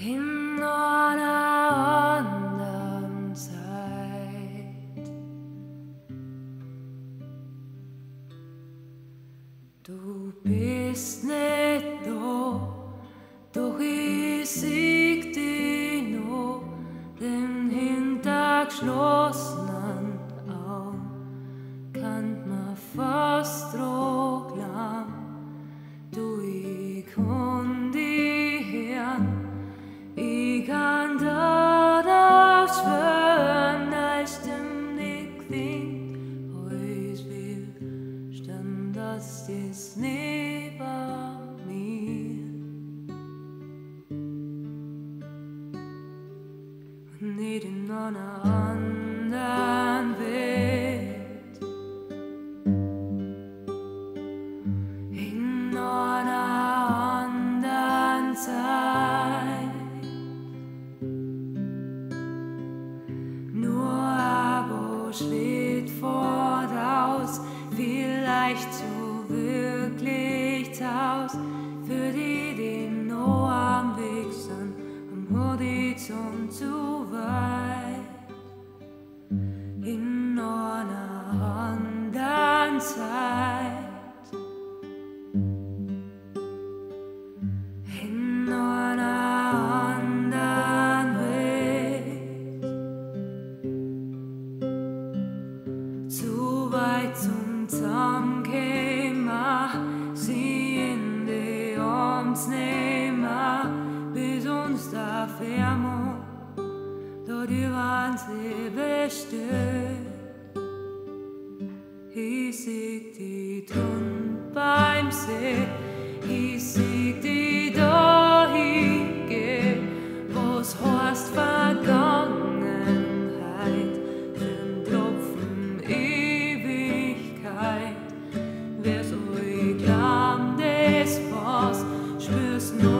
In einer anderen Zeit. Du bist nicht da, doch ich sieg dich noch, denn hinter geschlossenen Augen kann man fast dran glauben. Du, ich kann dich hören, ich kann darauf schwören, deine Stimme nicht klingt, als wir stand das ist neben mir. Und nicht in einer anderen Welt, in einer anderen Zeit. Nur aber Schritt voraus, vielleicht so wirklich taus, für die, die noch am Weg sind, am Horizont zu weit. In einer anderen Zeit, in einer anderen Welt, zu weit zum Zusammenkommen, sie in die Arme nehmen, bis uns da Fermo, dort waren sie bestimmt. Ich sieg die drunten beim See, ich sieg die da hingeh, was heißt Vergangenheit, für'n Tropfen Ewigkeit. Wer soll glauben, das was, spür's noch.